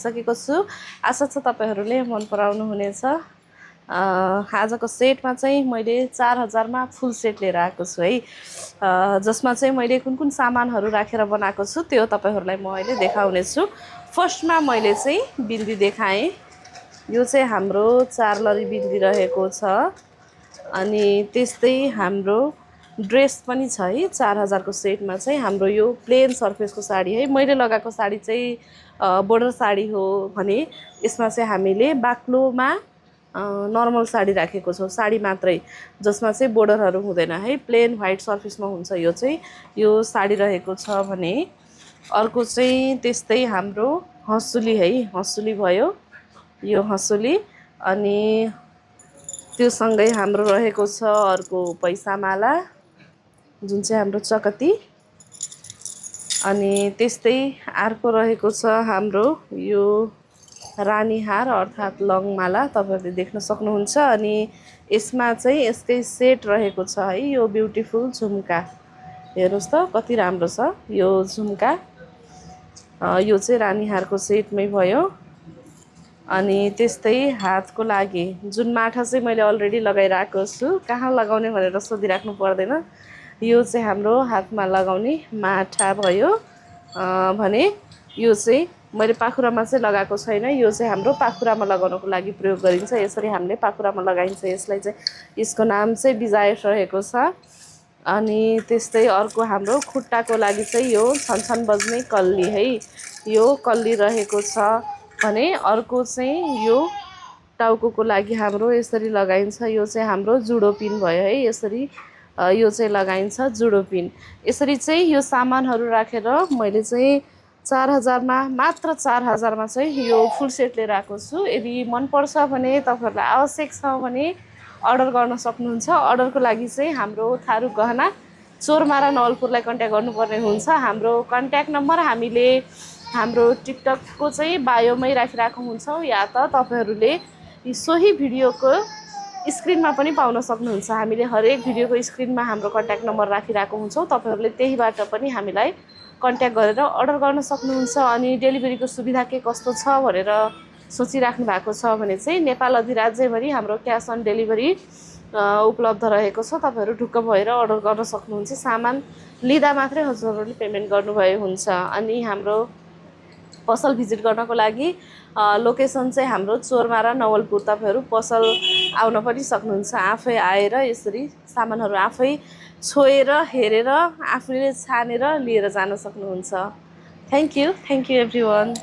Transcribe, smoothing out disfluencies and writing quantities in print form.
सकेको छु। आशा छ तपाईहरूले मन पराउनु हुनेछ। आजको सेटमा चाहिँ मैले 4000 मा फुल सेट लिएर आएको छु है। जसमा चाहिँ मैले कुन कुन सामानहरू राखेर बनाएको छु त्यो तपाईहरूलाई म अहिले देखाउने छु। फर्स्टमा मैले चाहिँ बिन्दी देखाएँ। यो चाहिँ हाम्रो 4 लरी बिन्दी रहेको छ। अनि त्यस्तै हाम्रो ड्रेस पनि छ है। 4000 को सेटमा चाहिँ हाम्रो यो प्लेन सर्फेसको साडी है। मैले लगाएको साडी चाहिँ बोर्डर साडी हो भने यसमा चाहिँ हामीले बाक्लोमा नर्मल साडी राखेको छौँ, साडी मात्रै, जसमा चाहिँ बोर्डरहरू हुँदैन है। प्लेन व्हाइट सर्फेसमा हुन्छ यो चाहिँ। यो साडी रहेको छ भने अर्को चाहिँ त्यस्तै हाम्रो हँसुली है, हँसुली भयो यो हँसुली। अनि त्यो सँगै हाम्रो रहेको छ अर्को पैसामाला जुन चाहिँ हाम्रो चकती। अनि त्यस्तै अर्को रहेको छ हाम्रो यो रानीहार अर्थात् लङमाला, तपाईहरुले देख्न सक्नुहुन्छ। अनि यसमा चाहिँ यसकै सेट रहेको छ है। यो ब्युटिफुल झुम्का हेर्नुस् त कति राम्रो छ यो झुम्का। यो चाहिँ रानीहारको सेटमै भयो। अनि त्यस्तै हातको लागि जुन माठा चाहिँ मैले अलरेडी लगाइरहेको छु, कहाँ लगाउने भनेर सोधिराख्नु पर्दैन। यो चाहिँ हाम्रो हातमा लगाउने माठा भयो भने यो चाहिँ मैले पाखुरामा चाहिँ लगाएको छैन। यो चाहिँ हाम्रो पाखुरामा लगाउनको लागि प्रयोग गरिन्छ। यसरी हामीले पाखुरामा लगाइन्छ यसलाई चाहिँ। यसको नाम चाहिँ बिजायस रहेको छ। अनि त्यस्तै अर्को हाम्रो खुट्टाको लागि चाहिँ यो छनछन बज्ने कल्ली है, यो कल्ली रहेको छ भने अर्को चाहिँ यो टाउकोको लागि हाम्रो यसरी लगाइन्छ। यो चाहिँ हाम्रो जुडो पिन भयो है। यसरी यो चाहिँ लगाइन्छ जुडो पिन। यसरी चाहिँ यो सामानहरू राखेर मैले चाहिँ 4000 मा मात्र 4000 मा चाहिँ यो फुल सेट लिएर आएको छु। यदि मन पर्छ भने तपाईहरुलाई आवश्यक छ भने अर्डर गर्न सक्नुहुन्छ। अर्डरको लागि चाहिँ हाम्रो थारू गहना चोरमारा नवलपुरलाई कन्ट्याक्ट गर्नुपर्ने हुन्छ। हाम्रो कन्ट्याक्ट नम्बर हामीले हाम्रो टिकटकको चाहिँ बायोमै राखिरहेको हुन्छौँ, या त तपाईहरूले सोही भिडियोको स्क्रिनमा पनि पाउन सक्नुहुन्छ। हामीले हरेक भिडियोको स्क्रिनमा हाम्रो कन्ट्याक्ट नम्बर राखिरहेको हुन्छौँ। तपाईहरूले त्यहीबाट पनि हामीलाई कन्ट्याक्ट गरेर अर्डर गर्न सक्नुहुन्छ। अनि डेलिभरीको सुविधा के कस्तो छ भनेर सोचिराख्नु भएको छ भने चाहिँ नेपाल अधिराज्यभरि हाम्रो क्यास अन डेलिभरी उपलब्ध रहेको छ। तपाईहरू ढुक्क भएर अर्डर गर्न सक्नुहुन्छ। सामान लिँदा मात्रै हजुरहरूले पेमेन्ट गर्नुभए हुन्छ। अनि हाम्रो पसल भिजिट गर्नको लागि लोकेसन चाहिँ हाम्रो चोरमारा नवलपुर। तपाईहरू पसल आउन पनि सक्नुहुन्छ। आफै आएर यसरी सामानहरू आफै छोएर हेरेर आफूले छानेर लिएर जान सक्नुहुन्छ। Thank you everyone.